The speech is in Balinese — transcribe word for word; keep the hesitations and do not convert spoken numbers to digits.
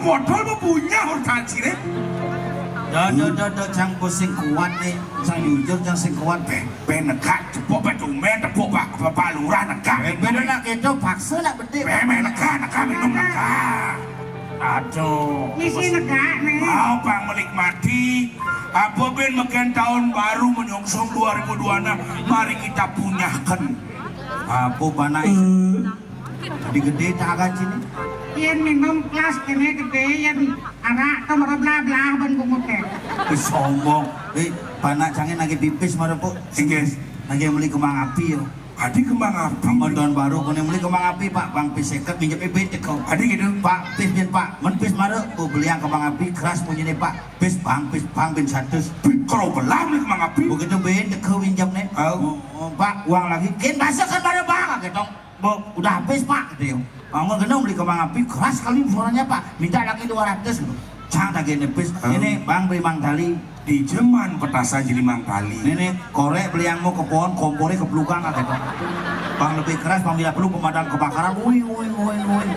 Modal bepunya urut haji nih. Dah, dah, dah, dah, cang ku sing kuat nih, cang jujur, cang sing kuat. Pe, pe negak, tepuk pe tumen, tepuk pak, pak lurah negak. Pe, pe nak keto paksa nak bedik. Pe, pe negak, negak, minum negak. Aduh. Misi negak nih. Mau pang menikmati. Apa ben meken tahun baru menyongsong dua ribu dua enam, mari kita punyakan. Apa panak? Jadi gedé tak akan sini. Yén minum kelas kéné gedé, yén arak to mara blah-blah ban bunguté. Wis sombong. Eh, panak cangé nagih pipis mara, Puk. Inggih. Nagih meli kembang api ya. Adi kembang api. Mau tahun baru koné meli kembang api, Pak. Bang pis seket, minjem pipis teko. Adi gitu. Pak, pis bin, Pak. Men pis mara, oh, beliang kembang api keras bunyiné, Pak. Pis bang, pis bang bin satus. Kalau belah meli kembang api. Begitu bin teko minjemné. Oh. Oh, Pak, uang lagi. Kin basa kan mara, Bang, gitu. Bu, udah habis, Pak, gitu ya. Bangun kena beli kembang api, keras sekali suaranya, Pak. Minta lagi dua ratus gitu. Cang lagi nepis. Ini, Bang, beli mangkali. Di zaman petasan jadi mangkali. Ini, korek beli yang mau ke pohon, kompornya ke belukang, gitu. Bang, lebih keras, Bang, tidak perlu pemadam kebakaran. Wih, wih, wih, wih.